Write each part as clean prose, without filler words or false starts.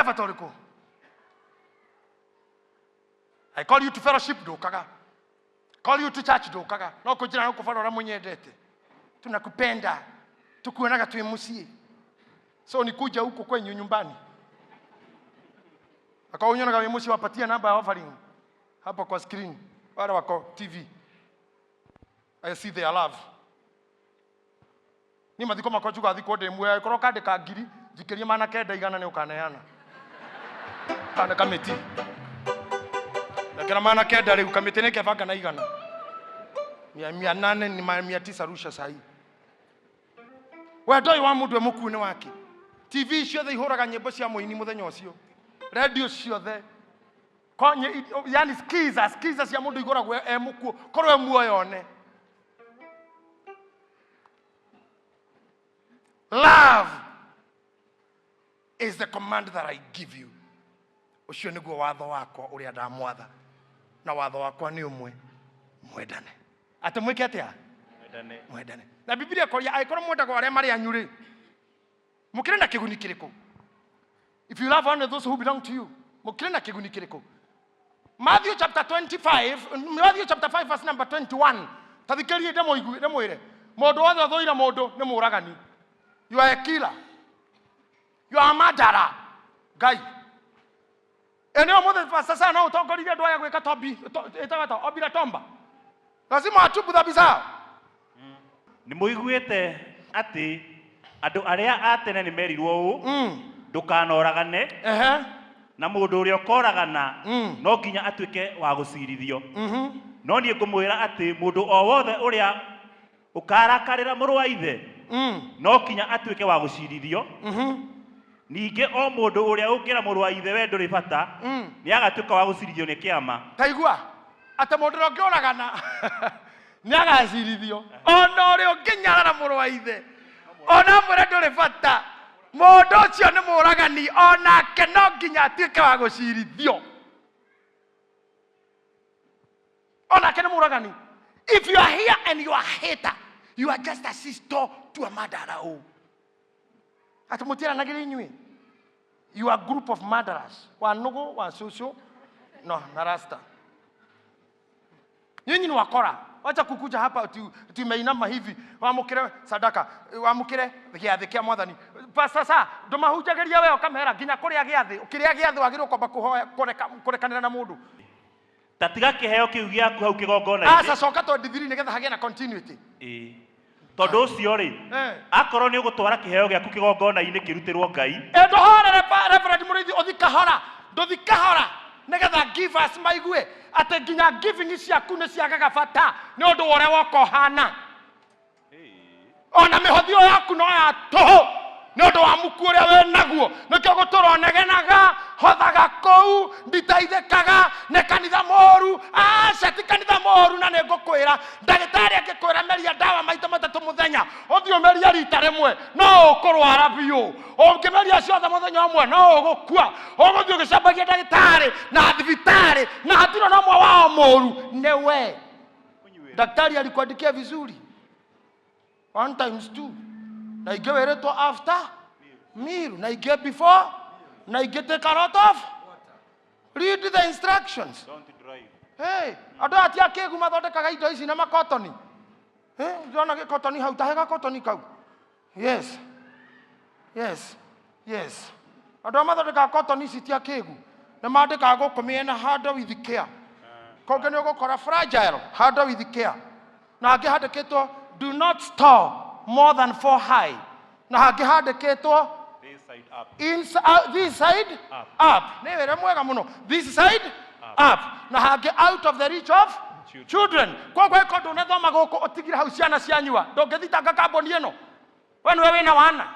Bata ũrĩkũ? I call you to fellowship, ndũkaga. Call you to church, ndũkaga. No kũnjĩra no kũbara ũrĩa mũnyendete, tunakupenda, tukuonaga twĩ mũciĩ. So nikuja huko kwenyu nyumbani akawa unyonaga wĩ mũciĩ, wapatia namba ya offering hapo kwa screen. Wale wako TV, I see their love. Niĩ mathiko makwa njugaga thikwo ndĩ muoyo. Angĩkorwo ũkandĩka ngiri, njikĩrie 900, 100 nĩ ũkaneana kana kamĩti. Rekera 900 rĩu, kamĩtĩ nĩ kebanga na 100. 800 ni 900 rusha sahi. Wendo ũyũ wa mũndũ e mũkuũ nĩ wake? TV ciothe ihũraga nyĩmbo cia mũini mũthenya ũcio, redio ciothe. Konye, yani skiza skiza cia mũndũ igũragwo e mũkuũ, korwo e muoyo one. Love is the command that I give you. Ũcio nĩguo watho wakwa ũrĩa ndamwatha, na watho wakwa nĩ ũmwe, mwendane. Atĩ mwĩke atĩa? Mwendane. Mwendane. Na Bibilia ĩkoria, angĩkorwo mwendagwo arĩa marĩ anyu rĩ, mũkĩrĩ na kĩguni kĩrĩkũ? If you love only those who belong to you, mũkĩrĩ na kĩguni kĩrĩkũ? Matthew chapter 25, Matthew chapter 5 verse number 21. Tathikĩrĩria ndĩmũigue, ndĩmwĩre. Mũndũ wothe ũthũire mũndũ nĩ mũũragani. You are a killer. You are a murderer. Ngai. Ĩnĩ ũmũthĩ pastor sana no ũtongoririe andũ aya gwĩka tobi, ĩtagwo ta obira tomba. Lazima watubu dhambi zao. Nĩ mũiguĩte atĩ andũ arĩa a tene nĩ merirwo ũũ, ndũkanoragane, na mũndũ ũrĩa ũkoragana no nginya atuĩke wa gũcirithio. No niĩ ngũmwĩra atĩ mũndũ o wothe ũrĩa ũkarakarĩra mũrũ wa ithe no nginya atuĩke wa gũcirithio. Ningĩ o mũndũ ũrĩa ũngĩra mũrũ wa ithe, "We ndũrĩ bata," nĩ agatuĩka wa gũcirithio nĩ kĩama. Taigua atĩ mũndũ ũrĩa ũngĩũragana nĩ agacirithio, ona ũrĩa ũngĩnyarara mũrũ wa ithe, ona mwĩre ndũrĩ bata, mũndũ ũcio nĩ mũragani, onake no nginya atuĩke wa gũcirithio, onake nĩ mũragani. If you are here and you are hater, you are just a sister to a murderer. Ũ atĩ mũtiaranagĩra inyuĩ, you are group of murderers, wa nũgũ wa cũcũ no na rasta. Nyinyi ni wakora. Wacha kukuja hapa ati umeinama hivi wamũkĩre sadaka, wamũkĩre gĩathĩ kĩa Mwathani. Sasa ndũmahunjagĩria we ũkamera nginya kũrĩa gĩathĩ. Ũkĩrĩa gĩathĩ wagĩrĩirwo kwamba kũhoya kũrekanĩra na mũndũ. Ta tiga kĩheo kĩu gĩaku hau kĩgongona-inĩ. Aca, coka 23 nĩgetha hagĩe na continuity. Ĩĩ. Tondũ ũcio rĩ, akorwo nĩ ũgũtwara kĩheo gĩaku kĩgongona-inĩ kĩrutĩrwo Ngai, Ndũhorere Reverend Mũrĩithi, ũthi kahora, ndũthi kahora nĩgetha givers maigue atĩ nginya giving ciaku nĩ ciagaga bata nĩ ũndũ wa ũrĩa woka ũhana. Ona mĩhothi ĩyo yaku no ya tũhũ nĩ ũndũ wa muku ũrĩa wĩ naguo. Nĩkĩo gũtũra ũnegenaga, hothaga kũu, nditeithĩkaga nĩ kanitha mũru. Aca, ti kanitha mũru. Na nĩ ngũkwĩra, ndagĩtarĩ angĩkwĩra meria ndawa maita matatũ mũthenya, ũthiĩ ũmerie rita rĩmwe, no ũkũrwara biũ. Ũngĩmeria ciothe mũthenya ũmwe, no ũgũkua. Ũgũthiĩ ũgĩcambagia ndagĩtarĩ na thibitarĩ, na hatirĩ na ũmwe wao mũru, nĩ we. Daktari alikuandikia vizuri, one times two, na ingĩ wĩrĩtwo after meal, na ingĩ before, na ingĩ take a lot of. Read the instructions. Hey, andũ aya ti akĩgu mathondekaga indo ici na makotoni. Eh, ndĩrona gĩkotoni hau, tahe gakotoni kau. Yes, andũ aya mathondekaga kotoni ici ti akĩgu, nĩ mandĩkaga gũkũ mĩena, "Handle with care." Kũngĩ nĩ ũgũkora, "Fragile, handle with care," na hangĩ handĩkĩtwo, "Do not store more than four high," na hangĩ handĩkĩtwo This side up. This side Up. up. Nĩ wĩra mwega mũno, this side up, na hangĩ, "Out of the reach of Children." children." Koguo ĩko ndũnathoma gũkũ ũtigire hau ciana cianyua, ndũngĩthitanga kambuni ĩno. We nĩwe wĩna wana,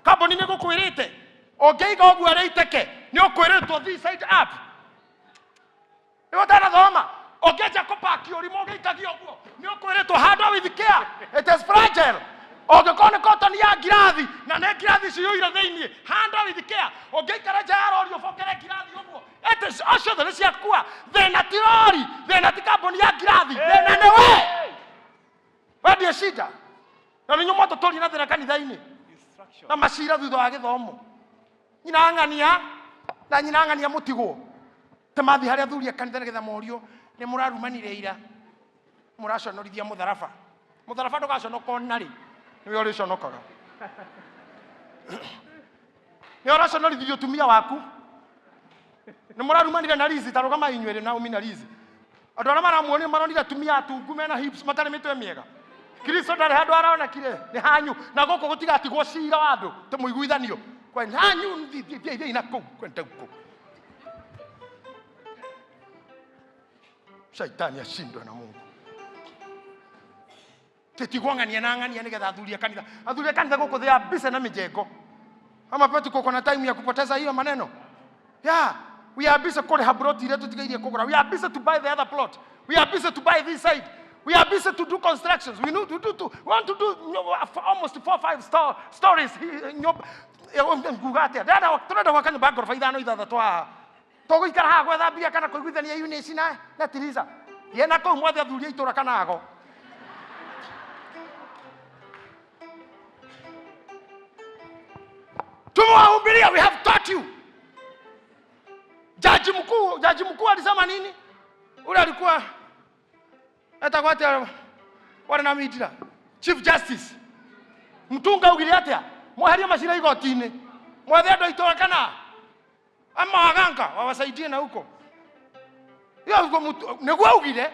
kambuni nĩ gũkwĩrĩte ũngĩiga ũguo rĩitĩke, nĩ ũkwĩrĩtwo this side up. Nĩ ũtanathoma ũngĩanjia kũpaki ũrimũ ũgĩikagia ũguo, nĩ ũkwĩrĩtwo, "Handle with care, it is fragile." Ũngĩkorwo nĩ kotoni ya ngirathi na nĩ ngirathi ciyũire thĩiniĩ, "Handle with care." Ũngĩikara nja ya rori ũbokere ngirathi ũguo, it is ciothe nĩ ciakua. Thĩna ti rori, thĩna ti kambuni ya ngirathi, thĩna nĩ we. Wendie shida na nĩ nyũma tũtũri na thĩna kanitha-inĩ na macira thutha wa gĩthomo. Nyina ng'ania na nyina ng'ania mũtigwo ta mathi harĩa athuri a kanitha nĩgetha morio nĩ mũrarumanire ira, mũraconorithia mũtharaba. Mũtharaba ndũgaconoka ona rĩ, nĩwe ũrĩconokaga. Nĩ ũraconorithirie ũtumia waku, nĩ mũrarumanire na Lizi. Ta rũgama inyuĩ Naomi na Lizi. Andũ arĩa maramuonire maronire atumia atungu mena hips matarĩ mĩtwe mĩega. Kristo ndarĩ handũ aronekire, nĩ hanyu na gũkũ gũtigatigwo cira wa andũ tũmũiguithanio kwa hanyu. Thiĩ na kũu kwenda kũu. Shaitani ashindwe na Mungu. Tĩtigwo ng'ania na ng'ania nĩgetha athuri a kanitha, athuri a kanitha gũkũ they are busy na mijengo ama petu kuko na time ya kupoteza hiyo maneno. Yeah, we are busy kũrĩha plot iria tũtigairie kũgũra. We are busy to buy the other plot. We are busy to buy this side. We are busy to do constructions. We need to do to, we want to do almost four five stories. Nyũmba nguga atĩa, tũrenda gwaka nyũmba ya ngoroba ithano ithathatũ haha. Tũgũikara haha gwetha mbia kana kũiguithania Eunice na Teresa ye na kũu mwathe athuri a itũra kana ago. Tumewahubiria, we have taught you. Jaji mkuu alisema nini? Ule alikuwa etagwo atĩa wale na Mindira? Chief Justice Mtunga augire atĩa? Mweherie macira igoti-inĩ, mwethe andũ a itũra kana ama waganga wawasaidie na huko. Hiyo huko nĩguo augire.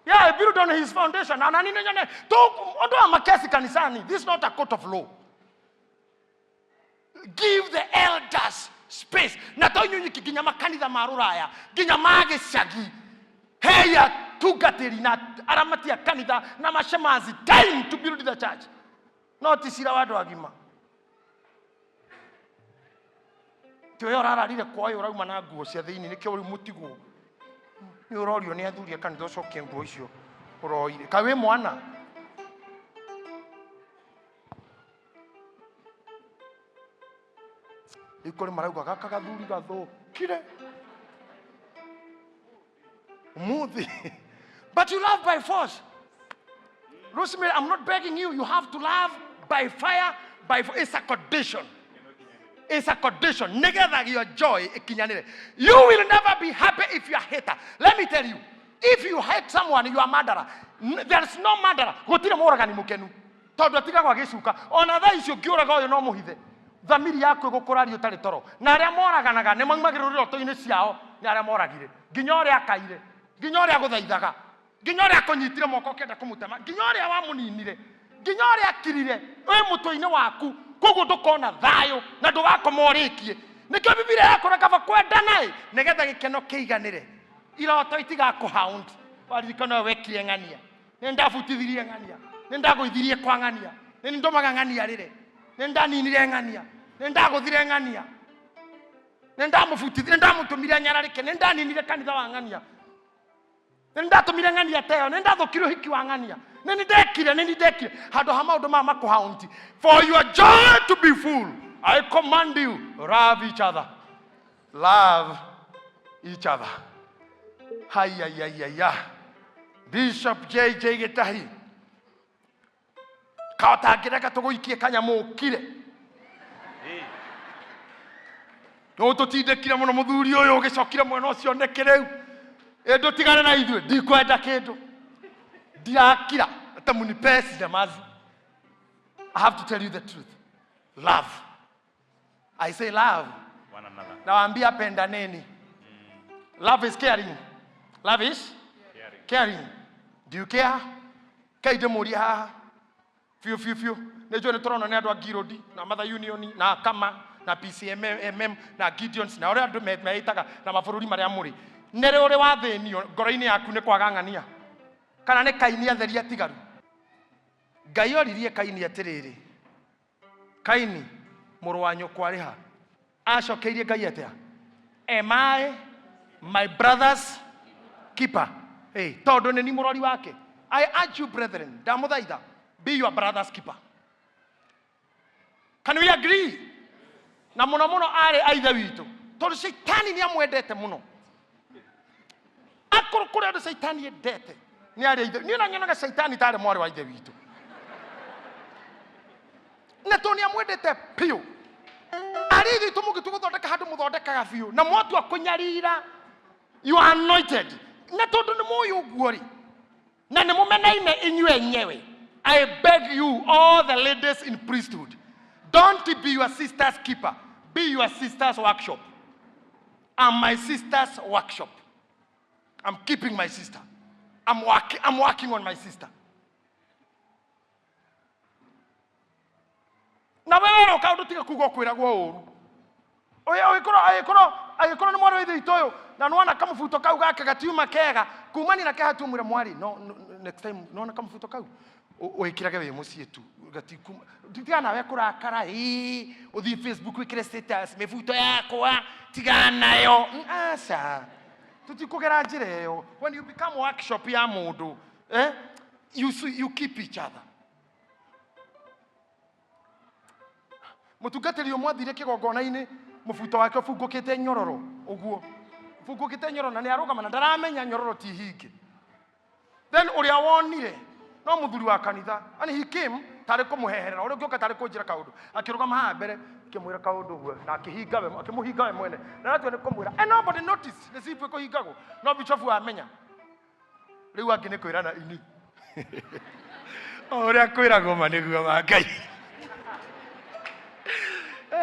Yeah, he built on his foundation. Na nini nyone tu ondoa makesi kanisani. This is not a court of law. Give the elders space. Na to inyuĩ nginya makanitha ma rũraya, nginya ma gĩcagi, hei atungatĩri na aramati a kanitha na mashemazi time to build the church, no ti cira wa andũ agima. Ti ũyũ ũrararire kwa ũyũ ũrauma na nguo cia thĩinĩ, nĩkĩo rĩu mũtigwo nĩ ũrorio nĩ athuri a kanitha ũcokie nguo icio ũroire. Kaĩ wĩ mwana? Rĩu kũrĩ marauga gaka gathuri gathũkire ũmũthĩ. But you love by force. Rosemary, I'm not begging you. You have to love by fire, by force. It's a condition. It's a condition. Nĩgetha your joy ikinyanĩre. You will never be happy if you are hater. Let me tell you. If you hate someone, you are murderer. There is no murderer. Gũtirĩ mũragani mũkenu. Tondũ atigagwo agĩcuka. Ona thaa icio ũngĩũraga ũyũ no mũhithe. Thamiri yaku ĩgũkũraria ũtarĩ toro. Na arĩa moraganaga nĩ maumagĩrwo iroto-inĩ ciao nĩ arĩa moragire. Nginya ũrĩa akaire. Nginya ũrĩa agũthaithaga. Nginya ũrĩa akũnyitire moko ũkĩenda kũmũtema. Nginya ũrĩa wamũninire. Nginya ũrĩa akirire wĩ mũtwe-inĩ waku. Koguo ndũkona thayũ na ndũgakoma ũrĩkie. Nĩkĩo Bibilia yakũra kaba kwendana ĩ nĩgetha gĩkeno kĩiganĩre. Iroto itigakũhound. Waririkana ũyũ wekire ng'ania. Nĩ ndabutithirie ng'ania. Nĩ ndagũithirie kwa ng'ania. Nĩ ndũmaga ng'ania rĩre. Nĩ ndaninire ng'ania. Nĩ ndagũthire ng'ania. Nĩ ndamũbutithirie, nĩ ndamũtũmire nyararĩke. Nĩ ndaninire kanitha wa ng'ania. Nĩ ndatũmire ng'ania teo. Nĩ ndathũkire ũhiki wa ng'ania. Nĩ ndekire, nĩ ndekire. Handũ ha maũndũ maya makũhaunti. For your joy to be full, I command you, love each other. Love each other. Hayayayaya. Bishop JJ Gĩtahi. Kaotangĩreka tũgũikie kanyamũ ũkire. No tũtindĩkire mũno mũthuri ũyũ ũgĩcokire mwena ũcio nĩkĩ rĩu? Ĩ ndũtigane na ithuĩ, ndikwenda kĩndũ. Ndirakira hata munipee sinyamazi. I have to tell you the truth. Love. I say love. One another. Nawaambia pendaneni. Love is caring. Love is Caring. caring. Do you care? Kai ndĩmũrie haha biũ biũ biũ, nĩ njũĩ nĩ tũrona nĩ andũ a Ngirũndi na Mother Union na Kama na PCMM na Gideons na ũrĩa andũ meĩtaga na mabũrũri marĩa mũrĩ, nĩ rĩ ũrĩ wathĩnio ngoro-inĩ yaku nĩ kwaga ng'ania kana nĩ Kaini atheria atigaru? Ngai oririe Kaini atĩrĩrĩ, "Kaini mũrũ wa nyũkwa arĩ ha?" Acokeirie Ngai atĩa? "Am I my brother's keeper?" Hey, tondũ nĩ ni mũrori wake. I urge you, brethren, ndamũthaitha, be your brother's keeper. Can we agree? Na mũno mũno arĩ a ithe witũ, tondũ caitani nĩ amwendete mũno. Akorwo kũrĩ andũ caitani endete nĩ arĩ a ithe. Niĩ na nyonaga caitani tarĩ mwarĩ wa ithe witũ, na tondũ nĩ amwendete biũ. Arĩ ithuĩ tũmũngĩtua gũthondeka handũ mũthondekaga biũ na mwatua kũnyarira, you are anointed. Na tondũ nĩ mũĩ ũguo rĩ, na nĩ mũmenaine inyuĩ enyewe, I beg you, all the ladies in priesthood, don't be your sister's keeper, be your sister's workshop. I'm my sister's workshop. I'm keeping my sister. I'm working on my sister. Na we werwo kaũndũ tiga kuga ũkwĩragwo ũru. Ũyũ agĩkorwo nĩ mwarĩ wa ithe witũ ũyũ na nĩwona kamũbuto kau gake gatiuma kega kumania na keha tu mwĩre mwarĩ no, no, next time nĩwona kamũbuto kau wĩkĩrage wĩ mũciĩ tu gatikuma tiga nawe kũrakara, ĩĩ ũthiĩ Facebook wĩkĩre status mĩbuto yakwa tiga nayo. Aca, tũtikũgera njĩra ĩyo. When you become workshop ya mũndũ, you keep each other. Mũtungatĩri ũmwe athire kĩgongona-inĩ mũbuto wake ũbungũkĩte nyororo ũguo, ũbungũkĩte nyororo, na nĩ arũgama na ndaramenya nyororo ti hinge. Then ũrĩa wonire no mũthuri wa kanitha, and he came tarĩ kũmũheherera ũrĩa ũngĩũka tarĩ kũnjĩra kaũndũ, akĩrũgama haha mbere akĩmwĩra kaũndũ ũguo na akĩhinga we, akĩmũhinga we mwene na atua nĩ kũmwĩra, and nobody noticed nĩ zipu ĩkũhingagwo, no bishofu amenya. Rĩu angĩ nĩ kwĩrana ini o ũrĩa kwĩragwo ma nĩguo ma Ngai.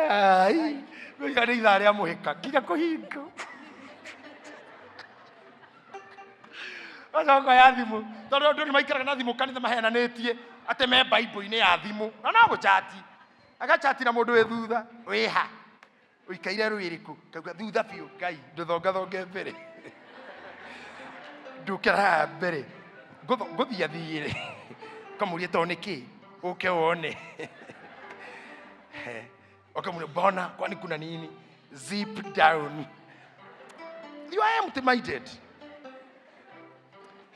Ai, ngũiga nĩ ithaa rĩa mũhĩka nginya kũhinga acoka ya thimũ, tondũ andũ nĩ maikaraga na thimũ kanitha maheananĩtie atĩ me Bible-inĩ ya thimũ na no gũchati, agachati na mũndũ wĩ thutha, wĩha ũikaire rwĩrĩkũ, kauga thutha biũ, Ngai ndũthongathonge mbere, ndũkĩra haha mbere ngũthia thiĩrĩ, kamũria to nĩkĩ ũke wone, ũkamũria mbona kwani kuna nini, zip down. You are empty minded.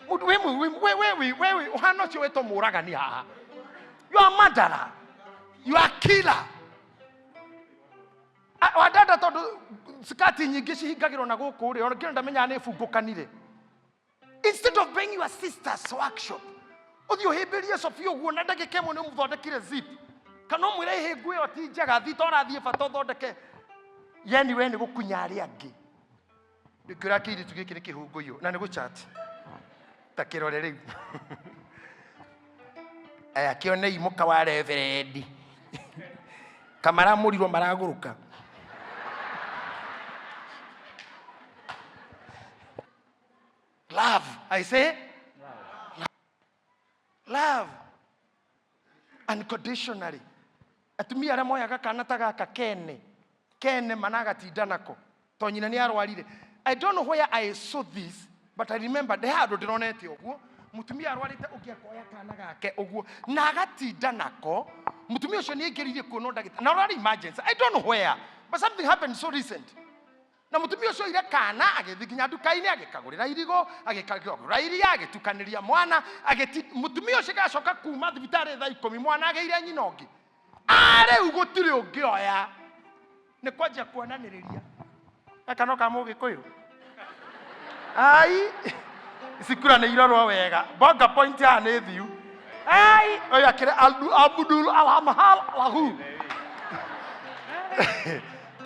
Mũndũ wĩ we we we we we ũhana ũcio wĩtwo mũragani haha. You are murderer, you are killer. Wandanda tondũ skati nyingĩ cihingagĩrwo na gũkũ rĩ, ona kĩo ndamenyaga nĩ bungũkanire. Instead of bringing your sister's workshop, ũthiĩ ũhĩmbĩrie Sofia ũguo na ndagĩka ĩmwe nĩ ũmũthondekire zip, kana ũmwĩre ĩhĩngu ĩyo ti njega, thiĩ ta ũrathiĩ bata ũthondeke. Yani we nĩ gũkunya arĩa angĩ. Ngĩkwĩra kĩirĩtu gĩkĩ nĩ kĩhũngũyũ na nĩ gũchat ta kĩrore rĩu. Aya kĩonei mũka wa reverendi kamaramũrirwo maragũrũka. Love, I say love unconditionally. Atumia arĩa moyaga kana ta gaka kene kene managatinda nako to nyina nĩ arwarire. I don't know where I saw this, but I remember ndĩ handũ ndĩronete ũguo mũtumia arwarĩte ũngĩ akoya kana gake ũguo na agatinda nako. Mũtumia ũcio nĩ aingĩrire kuonwo ndagĩtarĩ na ũrarĩ emergency. I don't know where, but something happened so recent, na mũtumia ũcio oire kana agĩthiĩ nginya nduka-inĩ agĩkagũrĩra irigũ, agĩkagũrĩra iria, agĩtukanĩria mwana, agĩti mũtumia ũcio agacoka kuma thibitarĩ thaa 10, mwana agĩire nyina ũngĩ. Arĩu gũtirĩ ũngĩoya, nĩ kwanjia kuonanĩrĩria gaka no ka mũgĩkũyũ. Ai, ici kura nĩ irorwo wega, bonga point haha nĩ thiu. Ai, ũyũ akĩrĩ Abdul Alhamahal lahu.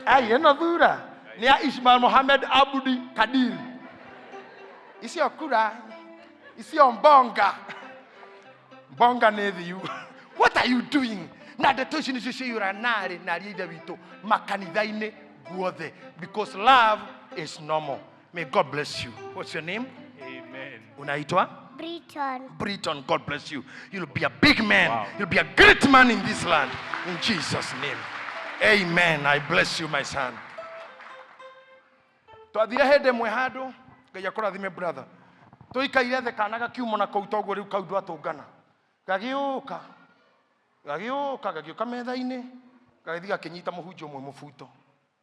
Ai, ĩno thura nĩ ya Ismail Mohamed Abdi Kadir. Icio kura icio mbonga mbonga nĩ thiu. What are you doing? Na ndeto ici nĩcio ciiyũra narĩ narĩ ithe witũ makanitha-inĩ guothe, because love is normal. May God bless you. What's your name? Amen. Unaitwa? Britton. Britton, God bless you. You'll be a big man. Wow. You'll be a great man in this land. In Jesus' name. Amen. I bless you, my son. Twathire hĩndĩ ĩmwe handũ, Ngai akũrathime brother. Tũikaire thĩ kana gakiuma na kũu toguo rĩu kau ndwatũngana. Gagĩũka. Gagĩũka, gagĩũka metha-inĩ. Gagĩthiĩ gakĩnyita mũhunjia ũmwe mũbuto.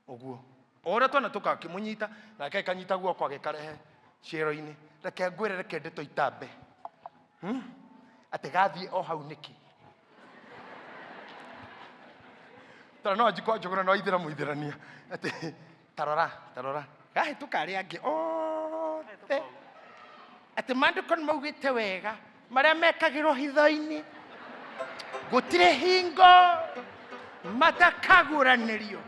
Ũguo. O ũrĩa twana tũkakĩmũnyita, nake akanyita guoko agĩkarehe ciero-inĩ. Reke ngwĩre, reke ndeto itambe. Atĩ gathiĩ o hau nĩkĩ? Tara no anjikwa njũgũna no aithĩra mũithĩrania. Atĩ tarora, tarora. Gahĩtũka arĩa angĩ othe. Atĩ maandĩko nĩ maugĩte wega marĩa mekagĩrwo hitho-inĩ gũtirĩ hingo matakagũranĩrio.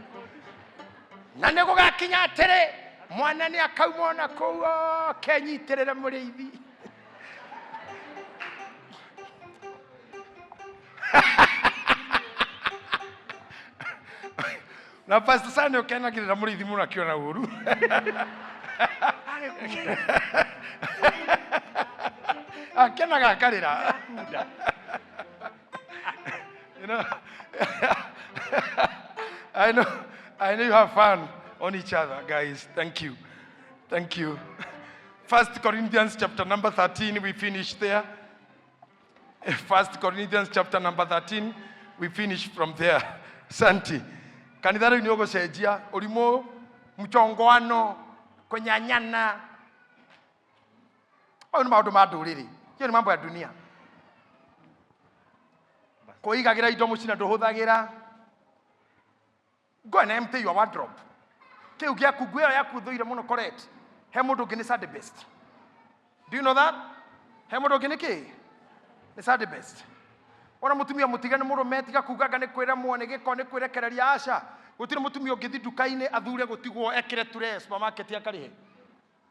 Na nĩ gũgakinya atĩrĩ, mwana nĩ akauma ona kũu oke enyitĩrĩre mũrĩithi. Na Pastor Sani ũkenagĩrĩra mũrĩithi mũno akĩona ũru. Akenaga akarĩra. You know, I know you have fun on each other, guys. Thank you. Thank you. First Corinthians chapter number 13, we finished there. First Corinthians chapter number 13, we finish from there. Santi. Kanitha rĩu nĩ ũgũcenjia ũrimũ, mchongoano, kũnyanyana. Maũ nĩ maũndũ ma ndũrĩrĩ. Hiyo ni mambo ya dunia. Kũigagĩra indo mũciĩ na ndũhũthagĩra. Go and empty your wardrobe. Kĩu gĩaku, nguo ĩyo yaku ũthũire mũno correct. He mũndũ ũngĩ nĩ Sunday best. Do you know that? He mũndũ ũngĩ nĩ kĩ? Nĩ Sunday best. Wona mũtumia mũtige nĩ mũrũme, tiga kugaga nĩ kwĩremwo, nĩ gĩko, nĩ kwĩrekereria, aca. Gũtirĩ mũtumia ũngĩthiĩ nduka-inĩ athure gũtigwo ekĩre tray supermarket akarĩhe.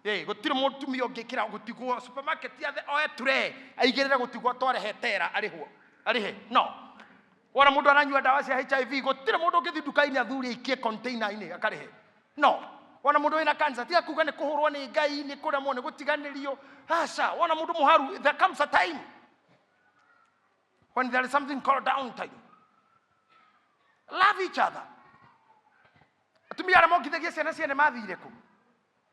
Ĩ, gũtirĩ mũtumia ũngĩkĩra gũtigwo supermarket athe oe tray aigĩrĩre gũtigwo atware he tera arĩhwo arĩhe. No. Wona mũndũ aranyua ndawa cia HIV, gũtirĩ mũndũ ũngĩthiĩ nduka-inĩ athure aikie container-inĩ akarĩhe. No. Wona mũndũ wĩna cancer, tiga kuga nĩ kũhũrwo nĩ Ngai, nĩ kũremwo, nĩ gũtiganĩrio. Aca, wona mũndũ mũharu, there comes a time when there is something called downtime. Love each other. Atumia arĩa mongithagia ciana ciene mathire kũ?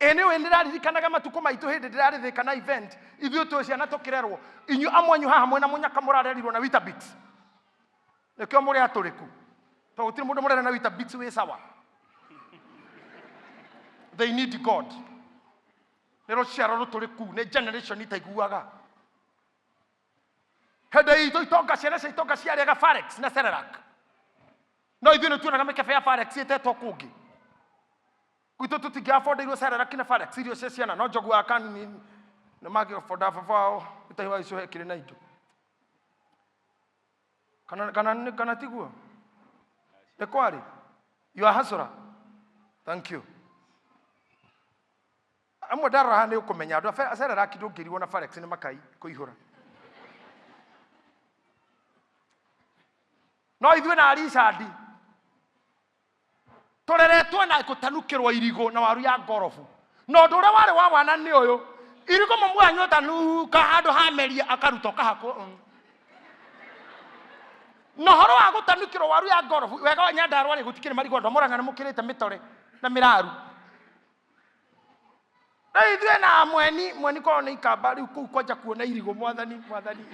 Ĩ nĩ ũĩ ndĩraririkanaga matukũ maitũ hĩndĩ ndĩrarĩ Thika na event, ithuĩ twĩ ciana tũkĩrerwo, inyuĩ amwe anyu haha mwĩna mũnyaka mũrarerirwo na Weetabix. Nĩkĩo mũrĩ atũrĩku. Tondũ gũtirĩ mũndũ mũrere na Weetabix wĩ sawa. They need God. Nĩ rũciaro rũtũrĩku, nĩ generation itaiguaga. Hĩndĩ itũ itonga, ciana cia itonga ciarĩaga Farex na Cerelac. No ithuĩ nĩ tuonaga mĩkebe ya Farex ĩtetwo kũngĩ. Gwitũ tũtingĩ afford irio Cerelac na Farex, irio cia ciana, no njogu wa kanini nĩ mangĩ afford baba wao gĩtahi wa icũhĩ kĩrĩ na indo. Kana, kana, kana tiguo? Nĩ kwarĩ? You are hustler. Thank you. Amwe ndarora haha nĩ ũkũmenya andũ a Cerelac ndũngĩrigwo na Farex nĩ makai kũihũra. No ithuĩ na Richard tũreretwo na gũtanukĩrwo irigũ na waru ya ngorobu. Na ũndũ ũrĩa warĩ wa wana nĩ ũyũ, irigũ mamu wanyu atanuka handũ ha meria akaruta ũkahakwo. Na ũhoro wa gũtanukĩrwo waru ya ngorobu, wega wa Nyandarũa rĩ, gũtikĩrĩ marigũ andũ a Mũrang'a nĩ mũkĩrĩte mĩtore na mĩraru. Rĩu ithuĩ na mweni, mweni korwo nĩ ikamba rĩu kũu kwanja kuona irigũ, mwathani, mwathani.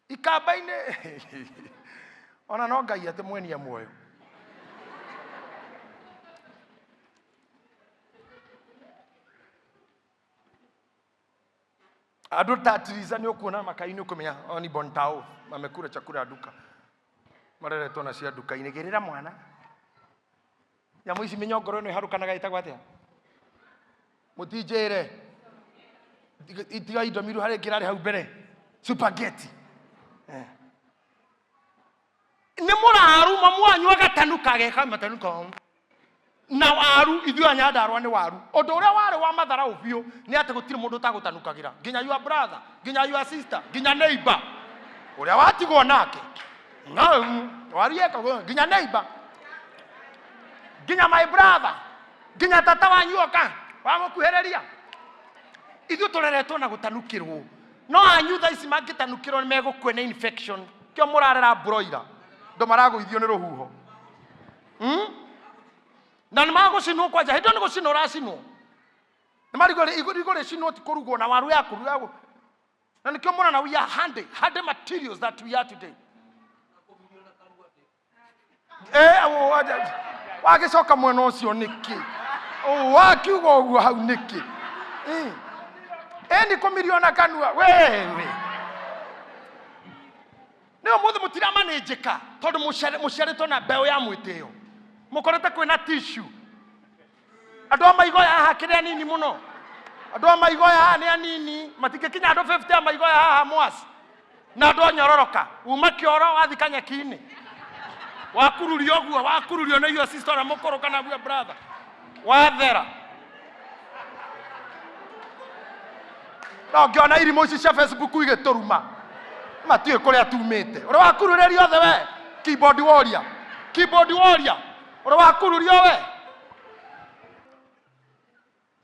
Ikamba-inĩ ona no Ngai atĩ mweni e muoyo. Andũ ta Tiriza nĩ ũkuona makai-inĩ ũkũmenya o ni Bontao mamekura chakula ya duka, mareretwo na cia nduka-inĩ. Gĩrĩra mwana nyamũ ici mĩnyongoro ĩno ĩharũkanaga ĩtagwo atĩa? Mũtinjĩre tiga indomiru harĩ ĩngĩ ĩrarĩ hau mbere, spaghetti. Nĩ mũraru mamu wanyu agatanuka ageka matanuka na waru. Ithuĩ a Nyandarũa nĩ waru. Ũndũ ũrĩa warĩ wa matharaũ biũ nĩ atĩ gũtirĩ mũndũ ũtagũtanukagĩra, nginya your brother, nginya your sister, nginya neighbor ũrĩa watigwo nake no waru yekagwo, nginya neighbor, nginya my brother, nginya tata wanyu oka wamũkuhĩrĩria. Ithuĩ tũreretwo na gũtanukĩrwo, no anyu thaa ici mangĩtanukĩrwo nĩ megũkua nĩ infection. Kĩo mũrarera broiler, andũ maragũithio nĩ rũhuho. Na nĩ magũcinwo kwanja, hĩndĩ ĩyo nĩ gũcinwo ũracinwo. Nĩ marigũ irigũ rĩcinwo ti kũrugwo na waru ya kũruga. Na nĩkĩo mũrona we are handy, handy materials that we are today. Wagĩcoka mwena ũcio nĩkĩ? Wakiuga ũguo hau nĩkĩ? Ĩni kũmirio na kanua wewe. Nĩ ũmũthĩ mũtiramanĩnjĩka tondũ mũciarĩtwo na mbeũ ya mwĩtĩo. Mũkorete kwĩna tissue. Andũ a maigoya haha kĩrĩ anini mũno. Andũ a maigoya haha nĩ anini, matingĩkinya andũ 50 a maigoya haha mwasi. Na andũ anyororoka uma kĩoro wathi kanyeki-inĩ, wakururio ũguo, wakururio nĩ your sister ũrĩa mũkũrũ kana your brother, wathera. No ngĩona irimũ ici cia Facebook igĩtũruma, matiũĩ kũrĩa tumĩte. Ũrĩa wakururĩrio othe we keyboard warrior, keyboard warrior, ũrĩa wakururio we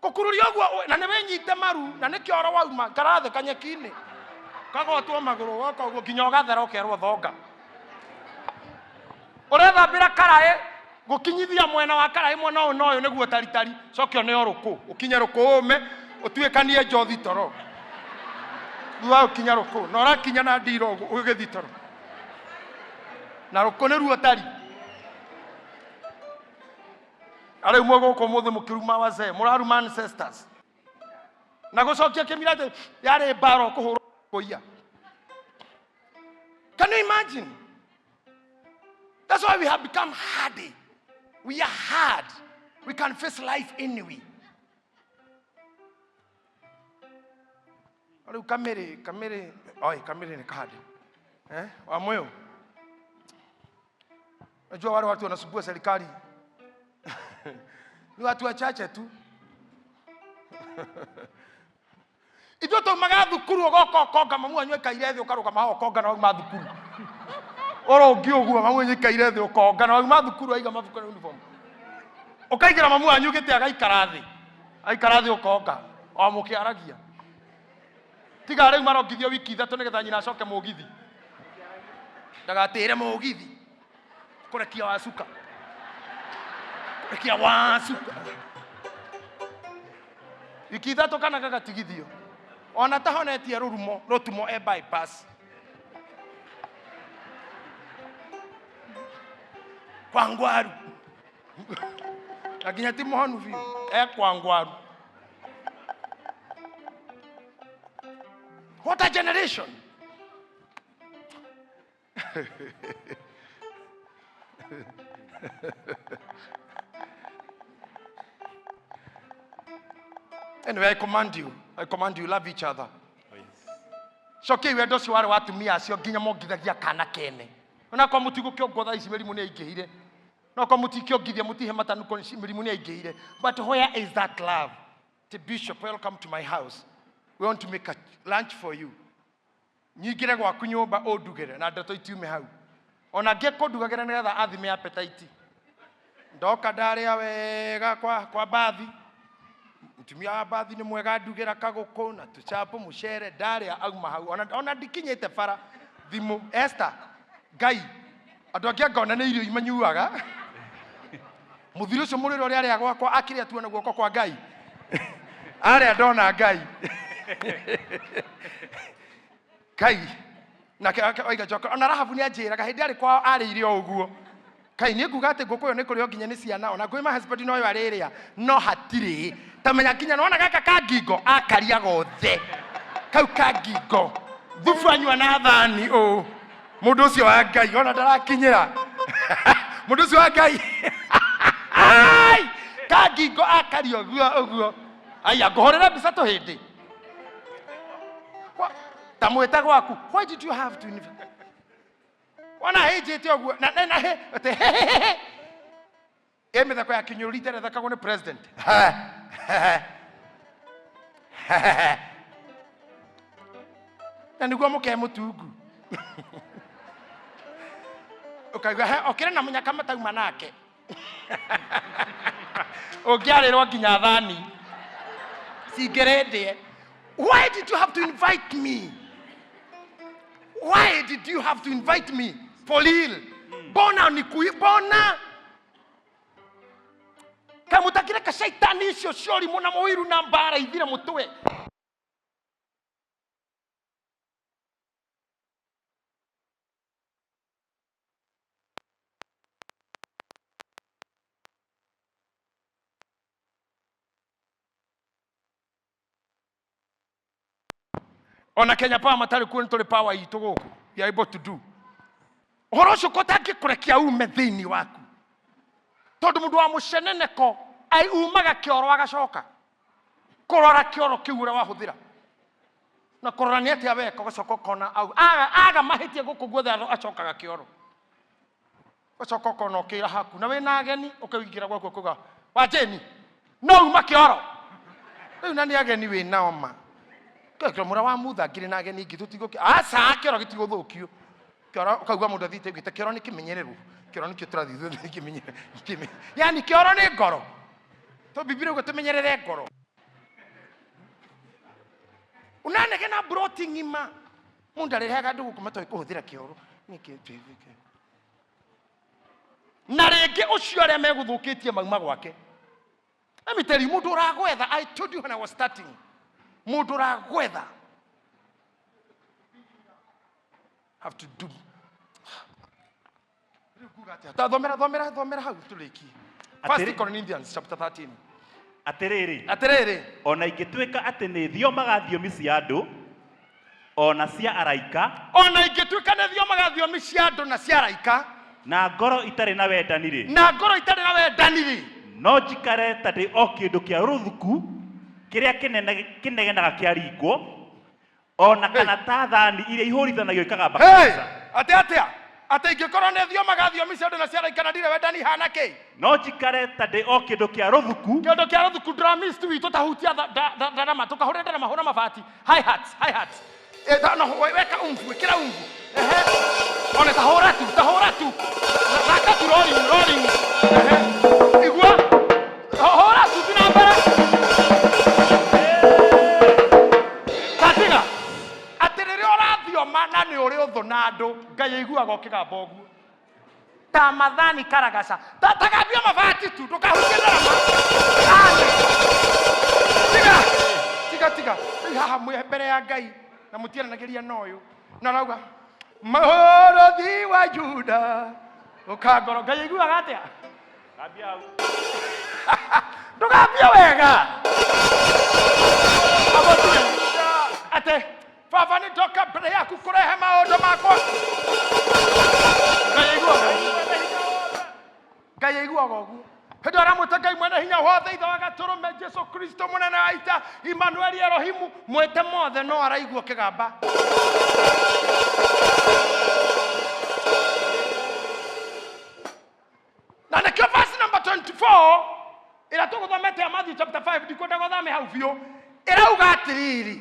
gũkururia ũguo, na nĩ wĩnyite maru, na nĩ kĩoro wauma ngarathĩ kanyeki-inĩ, kagotwo magũrũ, woka ũguo nginya ũgathera, ũkerwo thonga. Ũrethambĩra karaĩ, gũkinyithia mwena wa karaĩ mwena ũyũ na ũyũ nĩguo taritari, coke one o rũkũ, ũkinye rũkũ ũme, ũtuĩkanie njothi toro. Thutha wa gũkinya rũkũ, na ũrakinya na ndiro ũguo ũgĩthiĩ toro, na rũkũ nĩruo tari. Arĩu mwe gũkũ ũmũthĩ mũkĩruma wazee, mũraruma ancestors na gũcokia kĩmira atĩ yarĩ mbara ũkũhũrwo kũiya. Can you imagine? That's why we have become hardy. We are hard. We can face life anyway. Rĩu kamĩrĩ, kamĩrĩ, oi, kamĩrĩ nĩ kahandi. Eh, wa moyo. Najua wale watu wanasumbua serikali ni watu wachache tu. Ithuĩ taumaga thukuru ũgoka ũkonga, mamu wanyu aikaire thĩ, ũkarũgama haha ũkonga na wauma thukuru ũrũngi ũguo, mamu wanyu aikaire thĩ ũkonga na wauma thukuru, aiga mabuku na uniform, ũkaigĩra mamu wanyu gĩtĩ agaikara thĩ, aikara thĩ ũkonga o mũkĩaragia. Tiga rĩu marongithio wiki 3 nĩgetha nyina acoke mũgithi, ndagatĩre mũgithi kũrekia wacuka, kũrekia wacuka wiki 3 kana gagatigithio ona tahonetie rũrumo rũtumo e bypass kwa ngwaru, na nginya ti mũhonu biũ, e kwa ngwaru. What a generation! Anyway, I command you. I command you, love each other. Cokia wendo ũcio warĩ wa atumia acio nginya mongithagia kana kene. Ona kwa mũtigũkĩongwo thaa ici mĩrimũ nĩ yaingĩhire. No kwa mũtikĩongithia mũtihe matanuko mĩrimũ nĩ yaingĩhire. But where is that love? The bishop, welcome to my house. We want to make a lunch for you. Nyingĩre gwaku nyũmba ũndugĩre na ndeto itiume hau. Ona ngĩkũndugagĩra nĩgetha athime appetite. Ndoka ndarĩa wega kwa bathi. Mũtumia wa bathi nĩ mwega, ndugĩra kagũkũ na tũchapo mũcere, ndarĩa auma hau. Ona ndikinyĩte bara thimũ. Esther, Ngai, andũ angĩ angona nĩ irio imanyuaga. Mũthuri ũcio mũrĩre ũrĩa arĩa gwakwa akĩrĩa tuona guoko kwa Ngai. Arĩa ndona Ngai. Ngai nake oiga njoka ona Rahabu nĩ anjĩraga hĩndĩ arĩ kwao arĩire o ũguo. Kai niĩ nguga atĩ ngũkũ ĩyo nĩ kũrĩo nginya nĩ ciana, ona ngũĩ ma husband no yo arĩrĩa, no hatirĩ ta menya nginya nona gaka ka ngingo akaria gothe kau ka ngingo thubu anyua na thani ũ mũndũ ũcio wa Ngai ona ndarakinyĩra mũndũ ũcio wa Ngai ka ngingo akaria ũguo ũguo. Aya ngũhũrĩra mbica tũhĩndĩ ta mwĩte gwaku. Why did you have to invite? Wana hĩnjĩte ũguo na na na he ate he he he ĩ mĩtheko ya kĩnyũrũri ĩtarethekagwo nĩ president. Na nĩguo mũke mũtungu ũkaigua he okĩre na mũnyaka matauma nake ũngĩarĩrwo nginya thani cingĩrĩndĩe. Why did you have to invite me? Why did you have to invite me? For real. Mbona nikui mbona kamũtakĩreka caitani icio cia ũrimũ na mũiru na mbara ithire mũtwe. Ona Kenya Power matarĩ kuo nĩ tũrĩ power itũ gũkũ. We are able to do ũhoro ũcio kũtangĩkũrekia ume thĩinĩ waku, tondũ mũndũ wa mũceneneko umaga kĩoro agacoka kũrora kĩoro kĩu ũrĩa wahũthĩra. Na kũrora nĩ atĩa weka ũgacoka ũkona au aga aga mahĩtia gũkũ guothe acokaga kĩoro. Ũgacoka ũkona ũkĩra haku na wĩna ageni ũkaingĩra gwaku ũkauga wa Jane no uma kĩoro. Rĩu na nĩ ageni wĩ nao ma. Kĩoro mũra wa mutha ngĩrĩ na ageni ingĩ tũtigũkĩ aca kĩoro gĩtigũthũkio. Kĩoro ũkaigua mũndũ athiĩte augĩte kĩoro nĩ kĩmenyereru. Kĩoro nĩkĩo tũrathiĩ nĩ kĩmenyereru. Yani kĩoro nĩ ngoro. To Biblia ũguo tũmenyerere ngoro. Unanegena broti ng'ima. Mundu arehaga andũ gũkũ matoĩ kũhũthĩra kĩoro. Nĩkĩ twĩke. Na rĩngĩ ũcio arĩa megũthũkĩtie mauma gwake. Let me tell you, mũndũ ũragwetha, I told you when I was starting. Mũndũ ũragwetha. Have to do. Rĩu nguga atĩa? Ta thomera, thomera, thomera hau tũrĩkie. First Corinthians chapter 13. Atĩrĩrĩ, Atĩrĩrĩ, ona ingĩtuĩka atĩ nĩ thiomaga thiomi cia andũ ona cia araika, ona ingĩtuĩka nĩ thiomaga thiomi cia andũ na cia araika, na ngoro itarĩ na wendani-rĩ, na ngoro itarĩ na wendani-rĩ, no njikare ta ndĩ o kĩndũ kĩa rũthuku kĩrĩa kĩnegenaga kĩaringwo, ona kana ta thani iria ihũrithanagio ikagamba Hey! kabisa. Atĩ atĩa? Atĩ ingĩkorwo nĩ thiomaga thiomi cia andũ na cia araika na ndirĩ wendani hana kĩ? No njikare ta ndĩ o kĩndũ kĩa rũthuku Kĩndũ kĩa rũthuku drummist witũ tahutia ndarama tũkahũre ndarama hũra mabati hi hats hi hats. No weka umfu ĩkĩra umfu. Ehe. One tahũra tu tahũra tu. Thaka tu rolling rolling. Ehe. Igua. Hũra tu thiĩ na mbere. Tatiga. Atĩ rĩrĩa ũrathioma na nĩ ũrĩ ũthũ na andũ Ngai aiguaga ũkĩgamba ũguo. Ta mathani karagaca. Ta tagambia mabati tu ndũkahutie ndarama. Ane. Tiga. Tiga tiga. Rĩu haha mwĩ mbere ya Ngai na mũtiaranagĩria na ũyũ. Na arauga mũrũthi wa Juda ũkangoro. Ngai aiguaga atĩa? Gambia hau. Ndũgambie wega. Atĩ baba nĩ ndoka mbere yaku kũrehe maũndũ makwa. Ngai aiguaga. Ngai aiguaga ũguo. Hĩndĩ ũramwĩta Ngai mwene hinya wothe ithe wa gatũrũme Jesu Kristo mũnene wa ita Emmanuel Elohimu mwĩte mothe no araigua kĩgamba. Na nĩkĩo verse number 24 ĩrĩa tũgũthomete ya Matthew chapter 5 ndikwenda gũthame hau biũ ĩrauga atĩrĩrĩ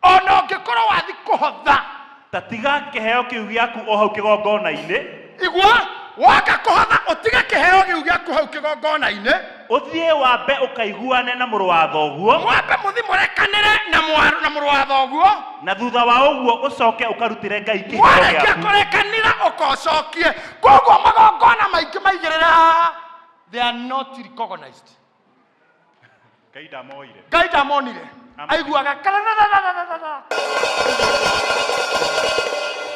ona ũngĩkorwo wathi kũhotha ta tiga kĩheo kĩu gĩaku o hau kĩgongona-inĩ igua waka kũhotha ũtige kĩheo kĩu gĩaku hau kĩgongona-inĩ ũthiĩ wambe ũkaiguane na mũrũ wa thoguo mwambe mũthi mũrekanĩre na na mũrũ wa thoguo na thutha wa ũguo ũcoke ũkarutĩre Ngai kĩheo mwarĩkia gĩaku kũrekanĩra ũkocokie koguo magongona maingĩ maigĩrĩra haha they are not recognized. Ngai ndamoire. Ngai ndamonire. Aiguaga karararararara.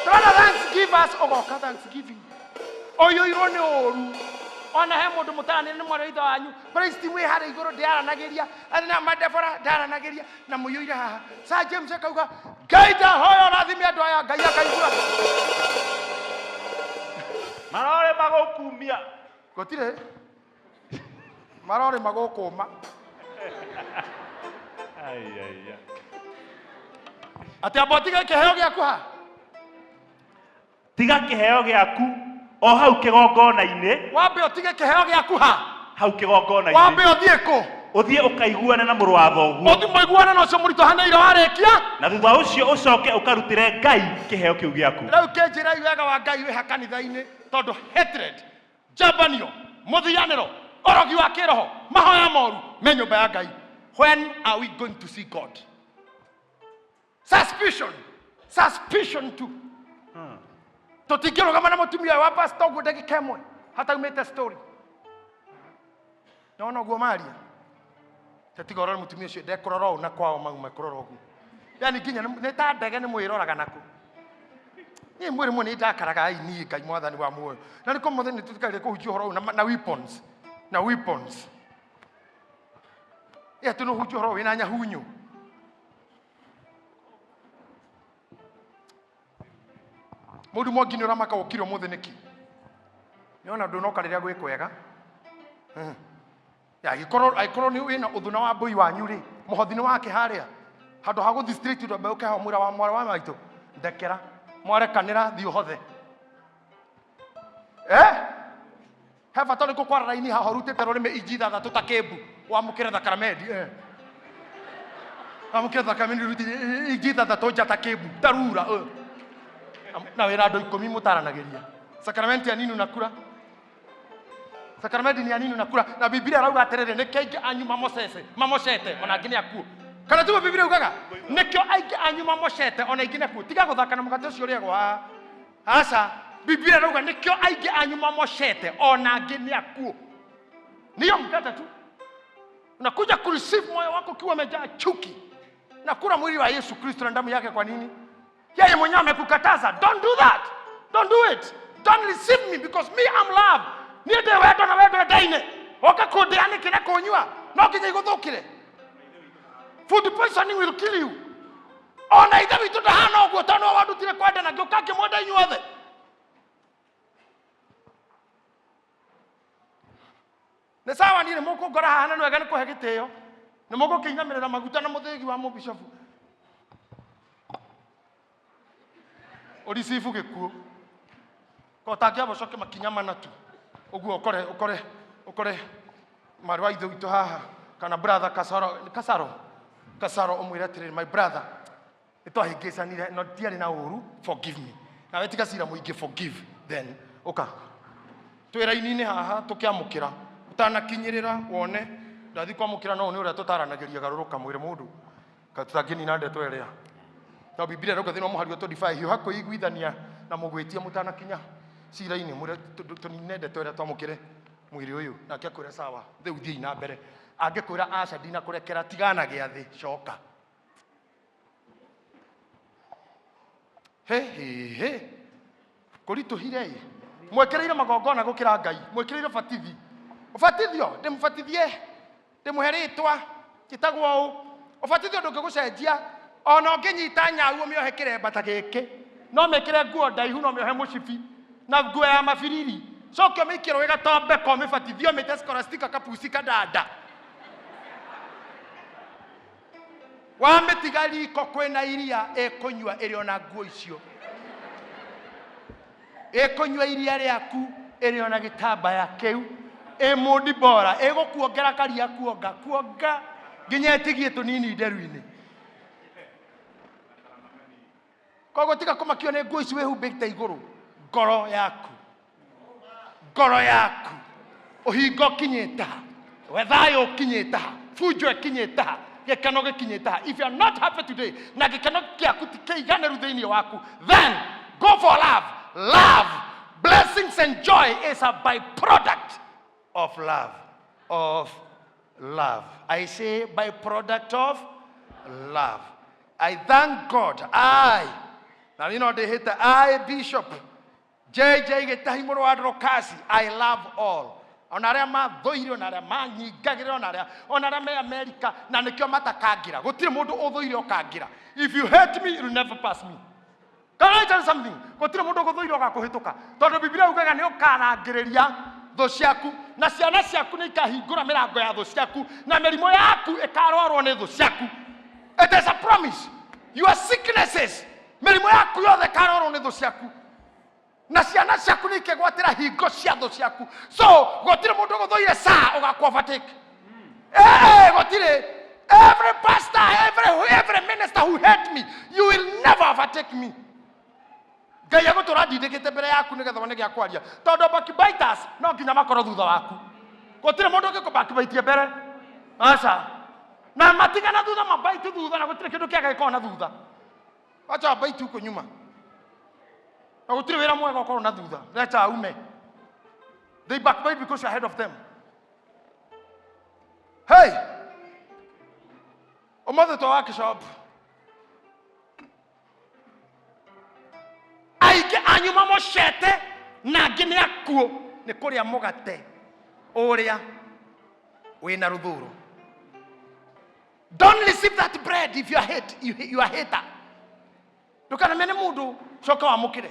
Tũrona thanksgivers ũgoka thanksgiving ũiyũirwo nĩ ũru ona he mũndũ mũtaranĩre nĩ mwarĩ wa ithe wanyu praise team ĩ harĩa igũrũ ndĩaranagĩria na madebora ndaranagĩria na mũiyũire haha Sir James akauga Ngai ndahoya ũrathime andũ aya Ngai akaigua Marore magũkumia. Gũtirĩ marore magũkũma. Ai ai ai. Atĩ amba ũtige kĩheo gĩaku ha? Tiga kĩheo gĩaku o hau kĩgongona-inĩ. Wambe ũtige kĩheo gĩaku ha? Hau kĩgongona-inĩ. Wambe ũthiĩ kũ? Ũthiĩ ũkaiguane na mũrũ wa thoguo. Ũthiĩ mũiguane na ũcio mũritũhanĩire warĩkia. Na thutha ũcio ũcoke ũkarutĩre Ngai kĩheo kĩu gĩaku. Rĩu kĩnjĩrai wega wa Ngai wĩ ha kanitha-inĩ tondũ hatred, njambanio, mũthianĩro, ũrogi wa kĩroho, mahoya moru me nyũmba ya Ngai. When are we going to see God? Suspicion, suspicion too. Tũtingĩrũgama na mũtumia ũyũ wa pastor ũguo ndagĩka ĩmwe hataumĩte story. Nĩwona ũguo maria? Tatiga ũrore mũtumia ũcio ndekũrora ũũ na kwao mau mekũrora ũguo. Yani nginya nĩ ta ndege nĩ mwĩroraga naku. Niĩ mwĩrĩ mwe nĩ ndakaraga ai niĩ Ngai mwathani wa muoyo. Na nĩkĩo mũthenya nĩ tũtikaire kũhunjia ũhoro ũyũ na weapons. Na weapons. Ĩ atĩ nĩ ũhunjia ũhoro wĩna nyahunyu. Mũndũ mwangi nĩ ũramaka ũkire ũmũthĩ nĩkĩ? Nĩwona ndũnoka rĩrĩa gwĩ kwega. Ya, angĩkorwo nĩ wĩna ũthũ na wa mbũi wanyu rĩ, mũhothi nĩ wake harĩa. Handũ ha gũthiĩ straight ũndũ ũke haha mwĩra wa mwarĩ wa maitũ ndekera mwarekanĩra thiĩ ũhothe. Eh? He bata ũrĩkũ kwara raini haha ũrutĩte rũrĩmĩ inji ithathatũ ta kĩmbu wamũkĩre thakaramedi eh. Wamũkĩre thakaramedi ũrutĩte inji ithathatũ nja ta kĩmbu ta rura eh. Na wĩna andũ ikũmi mũtaranagĩria. Sakramenti ya nini unakula? Sakramenti ni ya nini unakula? Na Biblia ĩrauga atĩrĩrĩ, nĩkĩo aingĩ anyu mamocece mamocete ona angĩ nĩ akuũ. Kana tiguo Biblia yugaga? Nĩkĩo aingĩ anyu mamocete ona aingĩ nĩ akuũ. Tiga gũthaka na mũgate ũcio ũrĩagwo haha. Aca, Biblia ĩrauga nĩkĩo aingĩ anyu mamocete ona angĩ nĩ akuũ. Niyo mkate tu. Unakuja kureceive moyo wako ukiwa umejaa chuki. Nakula mwili wa Yesu Kristo na damu yake kwa nini? Yeye mwenyewe amekukataza. Don't do that. Don't do it. Don't receive me because me I'm love. Niĩ ndĩ wendo na wendo endaine. Oka kũndĩa nĩkĩ na kũnyua no nginya igũthũkĩre. Food poisoning will kill you. Ona ithe witũ ndahana ũguo tondũ nĩwe wandutire kwendana ngĩũka ngĩmwenda inyuothe. Nĩ sawa niĩ nĩ mũkũngora haha na nĩ wega nĩ kũhe gĩtĩo. Nĩ mũgũkĩinamĩrĩra maguta na mũthĩgi wa mũbicobu. Ũricibu gĩkuũ. Ko ũtangĩamba ũcoke makinya mana tu. Ũguo ũkore ũkore ũkore mwarĩ wa ithe witũ haha kana brother Kasaro Kasaro Kasaro ũmwĩre atĩrĩrĩ my brother nĩ twahĩngĩcanire no ndiarĩ na ũru forgive me. Nawe tiga cira mũingĩ forgive then ũka. Twĩ raini-inĩ haha tũkĩamũkĩra ũtanakinyĩrĩra wone ndathi kwamũkĩra no nĩ ũrĩa tũtaranagĩria garũrũka mwĩre mũndũ tũtangĩnina ndeto ĩrĩa no Biblia ĩrauga thĩinĩ wa mũhari wa 25 hiũha kwĩiguithania na mũgwĩtia mũtanakinya cira-inĩ mwĩre tũnine ndeto ĩrĩa twamũkĩre mwĩrĩ ũyũ nake akwĩra sawa rĩu thiĩi na mbere angĩkwĩra aca ndinakũrekera tigana gĩathĩ coka he he he kũritũhire ĩ mwĩkĩrĩire magongona gũkĩra ngai mwĩkĩrĩire batithi ũbatithio ndĩmũbatithie ndĩmũhe rĩtwa njĩtagwo ũũ ũbatithio ndũngĩgũcenjia ona ũngĩnyita nyau ũmĩohe kĩremba ta gĩkĩ no mĩkĩre nguo ndaihu no mĩohe mũcibi na nguo ya mabiriri coke ũmĩikie rũĩ gatombeko ũmĩbatithie ũmĩte scholastica kapuci kandanda wamĩtiga riko kwĩna iria ĩkũnyua ĩrĩ ona nguo icio ĩkũnyua iria rĩaku ĩrĩ ona gĩtambaya kĩu ĩ mũndi bora ĩgũkuongera karia kuonga kuonga nginya ĩtigie tũnini nderu-inĩ koguo tiga kũmakio nĩ nguo ici wĩhumbĩte igũrũ ngoro yaku ngoro yaku ũhinga ũkinyĩte ha we thayũ ũkinyĩte ha bunjo ĩkinyĩte ha gĩkeno gĩkinyĩte ha if you are not happy today na gĩkeno gĩaku ti kĩiganĩru thĩinĩ waku then go for love love blessings and joy is a byproduct of love of love i say byproduct of love i thank god i na niĩ no ndĩhĩte i bishop JJ Gĩtahi mũrũ wa Dorokasi I love all ona arĩa mathũire ona arĩa manyingagĩrĩra ona arĩa ona arĩa me Amerika na nĩkĩo matakangĩra gũtirĩ mũndũ ũthũire ũkangĩra if you hate me you'll never pass me Can I tell you something? Gũtirĩ mũndũ ũgũthũire ũgakũhĩtũka tondũ Biblia yugaga nĩ ũkarangĩrĩria thũ ciaku na ciana ciaku nĩ ikahingũra mĩrango ya thũ ciaku na mĩrimũ yaku ĩkarwarwo nĩ thũ ciaku. It is a promise. Your sicknesses, mĩrimũ yaku yothe ĩkarwarwo nĩ thũ ciaku na ciana ciaku nĩ ikegwatĩra hingo cia thũ ciaku. So gũtirĩ mũndũ ũgũthũire saa ũgakũ overtake. Eh, gũtirĩ. Every pastor, every minister who hate me, you will never overtake me. Ngai agũtũra ndindĩkĩte mbere yaku nĩgetha wone gĩa kwaria tondũ backbiters no nginya makorwo thutha waku gũtirĩ mũndũ ũngĩ kũbackbaitie mbere aca na matigana thutha mabaiti thutha na gũtirĩ kĩndũ kĩega gĩkorwo na thutha wacha wabaiti huko nyuma na gũtirĩ wĩra mwega ũkorwo na thutha recha aume they backbite because you're ahead of them hey ũmũthĩ twa workshop aingĩ anyu mamocete na angĩ nĩ akuũ nĩ kũrĩa mũgate ũrĩa wĩna rũthũro don't receive that bread if you are hate, you, you are hater ndũkanamene mũndũ coka wamũkĩre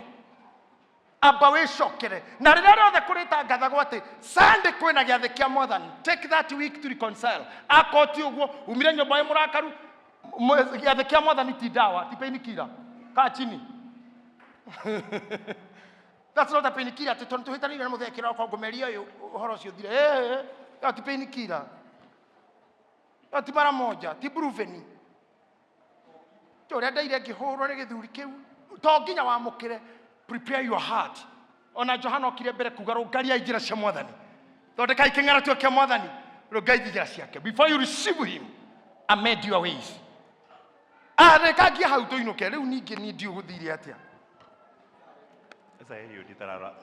amba wĩcokere na rĩrĩa rĩothe kũrĩtangathagwo atĩ Sunday kwĩna gĩathĩ kĩa mwathani take that week to reconcile akorwo ti ũguo umire nyũmba wĩ mũrakaru Gĩathĩ kĩa Mwathani ti ndawa, ti painkiller. Kaa chini. That's not a painkiller. Atĩ tondũ tũhĩtanĩire na mũthee kĩroko ngũmeria ũyũ ũhoro ũcio ũthire. Eh, ĩyo ti painkiller. Ĩyo ti mara moja, ti Brufen. Ti ũrĩa ndaire ngĩhũrwo nĩ gĩthuri kĩu. To nginya wamũkĩre. Prepare your heart. Ona Johana okire mbere kuga rũngariai njĩra cia Mwathani. Thondekai kĩng'aratio kĩa Mwathani. Rũngai njĩra ciake. Before you receive him, amend your ways. Ah, rĩkangia hau tũinũke. Rĩu ningĩ niĩ ndiũĩ gũthire atĩa.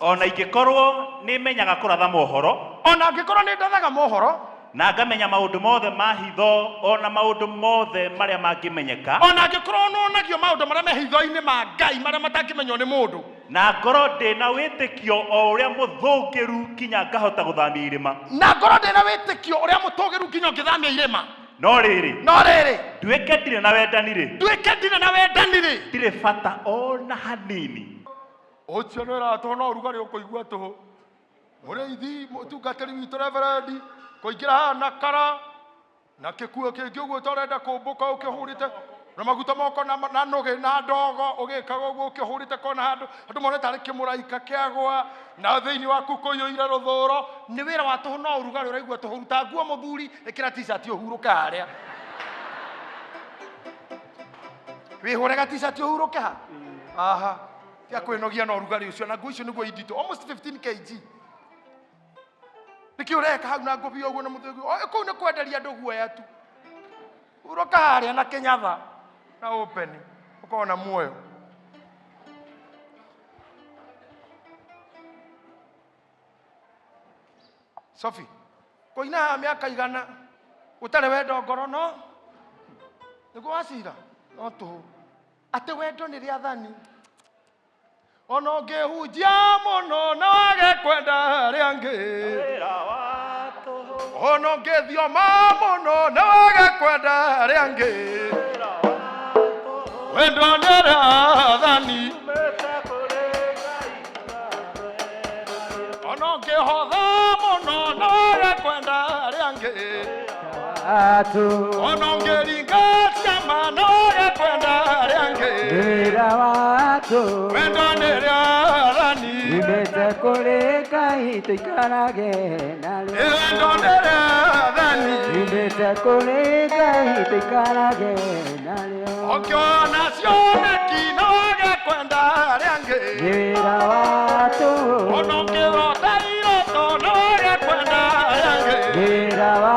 Ona ingĩkorwo nĩ menyaga kũratha mohoro. Ona angĩkorwo nĩ ndathaga mohoro. Na ngamenya maũndũ mothe ma hitho, o na maũndũ mothe marĩa mangĩmenyeka. Ona angĩkorwo nonagio maũndũ marĩa me hitho-inĩ ma Ngai marĩa matangĩmenywo nĩ mũndũ. Na ngorwo ndĩ na wĩtĩkio o ũrĩa mũthũngĩru kinya ngahota gũthamia irĩma. Na ngorwo ndĩ na wĩtĩkio ũrĩa mũtũgĩru nginya ũngĩthamia irĩma. No rĩrĩ. No rĩrĩ. Nduĩke ndirĩ na wendani-rĩ. Nduĩke ndirĩ na wendani-rĩ. Ndirĩ bata o na hanini. Ũcio nĩ wĩra wa tũhũ no ũrugarĩ ũkũigua tũhũ. Mũrĩithi, mũtungatĩri witũ reverendi, kũingĩra haha na kara na kĩkuo kĩngĩ ũguo ta ũrenda kũmbũka ũkĩhũrĩte na maguta moko na, na nũgĩ na ndogo ũgĩkaga ũguo ũkĩhũrĩte kona handũ andũ mone tarĩ kĩmũraika kĩagwa na thĩinĩ waku kũiyũire rũthũro. Nĩ wĩra wa tũhũ no ũrugarĩ ũraigua tũhũ. Ruta nguo mũthuri, ĩkĩra t-shirt ũhurũke harĩa. Wĩhũre ga t-shirt ũhurũke ha. Aha. Tia kwĩnogia na ũrugarĩ ũcio na nguo icio nĩguo inditũ almost 15 kg. Nĩkĩ ũreka hau na ngũbia ũguo na mũthĩ ũguo? Kũu nĩ kwenderia andũ guoya tu. Hurũka harĩa na kĩnyatha na open ũkorwo na muoyo. Sophie, kũina haha mĩaka igana ũtarĩ wendo ngoro no nĩguo wacira no tũhũ. Atĩ wendo nĩ rĩathani. Ona ũngĩhunjia mũno na wage kwenda arĩa angĩ. Ona ũngĩthioma mũno na wage kwenda arĩa angĩ. Wendo nĩ rĩathani. Ona ũngĩhotha mũno na wage kwenda arĩa angĩ. Ona ũngĩringa ciama na wage kwenda arĩa angĩ. Wĩra wa tũhũ. Wendo nĩ rĩathani. Umĩte kũrĩ Ngai tũikarage narĩo. Wendo nĩ rĩathani. Umĩte kũrĩ Ngai tũikarage narĩo. Ũkĩona cioneki na wage kwenda arĩa angĩ. Wĩra wa tũhũ. Ona ũngĩrota iroto na wage kwenda arĩa angĩ. Wĩra wa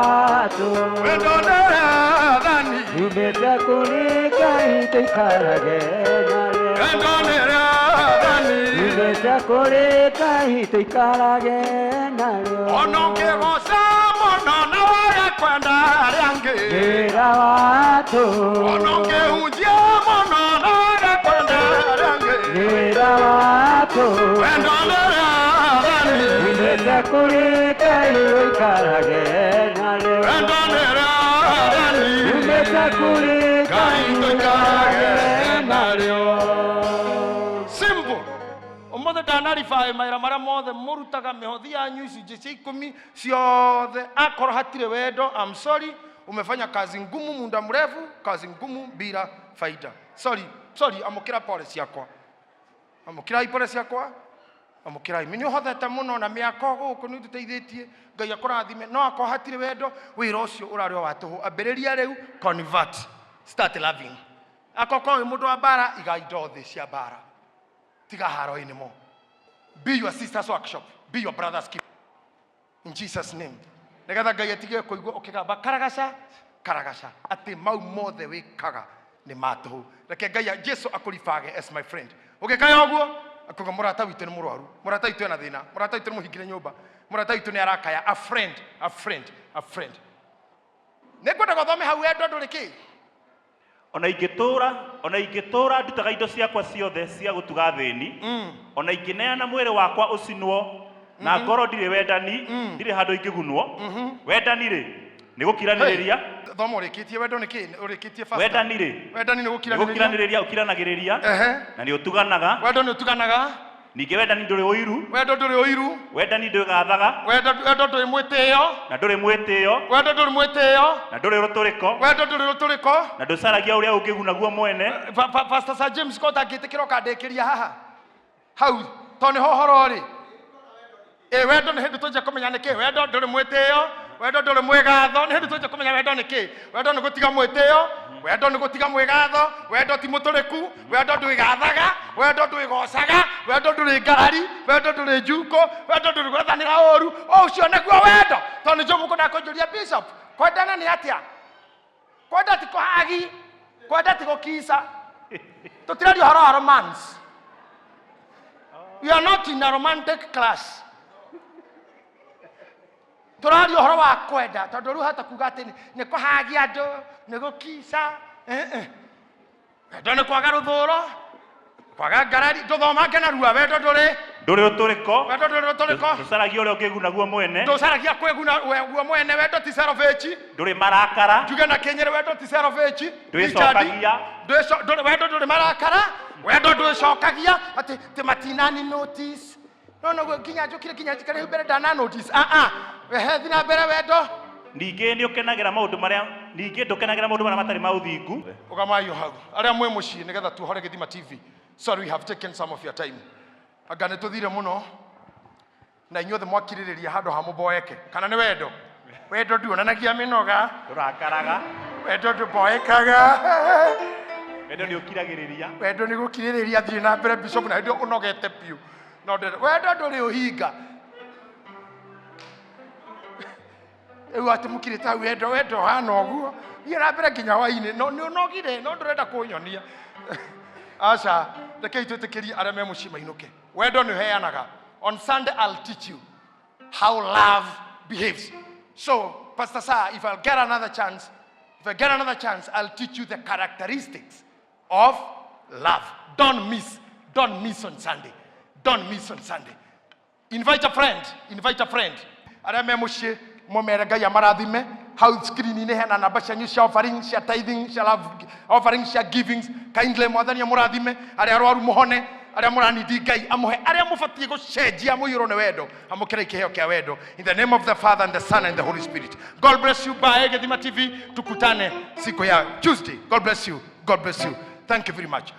tũhũ. Wendo nĩ rĩathani. Umĩte kũrĩ Ngai tũikarage narĩo. Wendo nĩ rĩathani. Umĩte kũrĩ Ngai tũikarage narĩo. Ona ũngĩgoca mũno na wage kwenda arĩa angĩ. Wĩra wa tũhũ. Ona ũngĩhunjia mũno na wage kwenda arĩa angĩ. Wĩra wa tũhũ. Wendo nĩ rĩathani. Umĩte kũrĩ Ngai ũikarage narĩo. Wendo nĩ rĩathani. Umĩte kũrĩ Ngai tũikarage narĩo. Simple. Ũmũthĩ ndanaribaĩ mawĩra marĩa mothe mũrutaga mĩhothi yanyu icunjĩ cia ikũmi ciothe. Akorwo hatirĩ wendo, I'm sorry, umefanya kazi ngumu muda mrefu, kazi ngumu bila faida. Sorry, sorry, amũkĩra pole ciakwa. Amũkĩrai pole ciakwa. Amũkĩrai. Nĩ ũhothete mũno na mĩako gũkũ nĩ ũtũteithĩtie. Ngai akũrathime. No akorwo hatirĩ wendo, wĩra ũcio ũrarĩ o wa tũhũ. Ambĩrĩria rĩu, convert. Start loving. Akorwo wĩ mũndũ wa mbara, iga indo thĩ cia mbara. Tiga haro anymore. Be your sister's workshop. Be your brother's keeper. In Jesus name. Nĩgetha Ngai atige kũigua ũkĩgamba karagaca, karagaca. Atĩ mau mothe wĩkaga nĩ ma tũhũ. Reke Ngai Jesu akũribage as my friend. Ũgĩkaya ũguo, akuga mũrata witũ nĩ mũrwaru, mũrata witũ ena thĩna, mũrata witũ nĩ mũhingĩre nyũmba, mũrata witũ nĩ arakaya. A friend, a friend, a friend. Nĩngwenda gũthome hau wendo ndũrĩ kĩ? Ona ingĩtũũra, ona ingĩtũũra ndutaga indo ciakwa ciothe cia gũtuga athĩni, ona ingĩneana mwĩrĩ wakwa ũcinwo, na ngorwo ndirĩ wendani, ndirĩ handũ ingĩgunwo. Wendani-rĩ, nĩ gũkiranĩrĩria. Hey, thoma ũrĩkĩtie wendo nĩ kĩ? Ũrĩkĩtie faster. Wendani-rĩ, Wendani nĩ nĩ gũkiranĩrĩria. gũkiranĩrĩria ũkiranagĩrĩria, Ehe. na nĩ ũtuganaga. Wendo nĩ ũtuganaga. Ningĩ wendani ndũrĩ ũiru. Wendo ndũrĩ ũiru. Wendani ndwĩgathaga. Wendo, wendo ndũrĩ mwĩtĩo. Na ndũrĩ mwĩtĩo. Wendo ndũrĩ mwĩtĩo. Na ndũrĩ rũtũrĩko. Wendo ndũrĩ rũtũrĩko. Na ndũcaragia ũrĩa ũngĩguna guo mwene. Pastor Sir James ko ũtangĩtĩkĩra ũkandĩkĩria haha hau tondũ nĩho ũhoro ũrĩ. Ĩ wendo nĩ hĩndĩ tũnjia kũmenya nĩ kĩ. Wendo ndũrĩ mwĩtĩo, wendo ndũrĩ mwĩgatho. Nĩ hĩndĩ tũnjia kũmenya wendo nĩ kĩ. Wendo nĩ gũtiga mwĩtĩo, wendo nĩ gũtiga mwĩgatho, wendo ti mũtũrĩku, wendo ndwĩgathaga, wendo ndwĩgocaga, wendo ndũrĩ ngarari, wendo ndũrĩ njukũ, wendo ndũrĩ gwethanĩra ũru. Ũcio nĩguo wendo. Tondũ nĩ njũĩ mũkũnda kũnjũria bishop, kwendana nĩ atĩa? Kwenda ti kũhagi, kwenda ti gũkica. Tũtiraria ũhoro wa romance. We are not in a romantic class. Tũraria ũhoro wa kwenda, tondũ rĩu hata kuga atĩ nĩ kũhagia andũ, nĩ gũkica. Wendo nĩ kwaga rũthũro, kwaga ngarari. Ndũthomange narua. Wendo ndũrĩ ndũrĩ rũtũrĩko. Wendo ndũrĩ rũtũrĩko. Ndũcaragia ũrĩa ũngĩguna guo mwene. Ndũcaragia kwĩguna guo mwene. Wendo ti selfish. Ndũrĩ marakara. Njuge na kĩnyĩrĩ, wendo ti selfish. Ndwĩcokagia. Wendo ndũrĩ marakara. Wendo ndwĩcokagia atĩ ti matinani notice. No no nginya njũkire nginya njikare hau mbere ndana notice. Ah ah. Wehe thi na mbere wendo. Ningĩ nĩ ũkenagĩra maũndũ marĩa, ningĩ ndũkenagĩra maũndũ marĩa matarĩ ma ũthingu. Ũgamayo hau arĩa mwĩ mũciĩ nĩgetha tuohore Gĩthima TV. Sorry, we have taken some of your time. Anga nĩ tũthire mũno na inyuothe mwakirĩrĩria handũ ha mũboeke. Kana nĩ wendo? Wendo nduonanagia mĩnoga. Ndũrakaraga. Wendo ndũboekaga. Wendo nĩ ũkiragĩrĩria. Wendo nĩ gũkirĩrĩria. Thiĩ na mbere bishop, na hĩndĩ ũnogete biũ. No wendo ndũrĩ ũhinga. Rĩu atĩ mũkirĩte hau wendo, wendo hana ũguo. Thiĩ na mbere nginya hwainĩ. No nĩ ũnogire, no ndũrenda kũnyonia. Aca, rekei twĩtĩkĩrie arĩa me mũciĩ mainũke. Wendo nĩ ũheanaga. On Sunday I'll teach you how love behaves. So, Pastor Sir, if I'll get another chance, if I get another chance, I'll teach you the characteristics of love. Don't miss. Don't miss on Sunday. Don't miss on Sunday. Invite a friend. Invite a friend. Arĩa me mũciĩ mũmere Ngai amarathime. Hau screen-inĩ hena namba cianyu cia offering, cia tithing, cia love offering, cia givings. Kindly Mwathani amũrathime. Arĩa arwaru mũhone, arĩa mũranidi Ngai amũhe, arĩa mũbatiĩ gũcenjia mũiyũrwo nĩ wendo, amũkĩrai kĩheo kĩa wendo. In the name of the Father and the Son and the Holy Spirit. God bless you. Bye. Gĩthima TV, tukutane siku ya Tuesday. God bless you. God bless you. Thank you very much.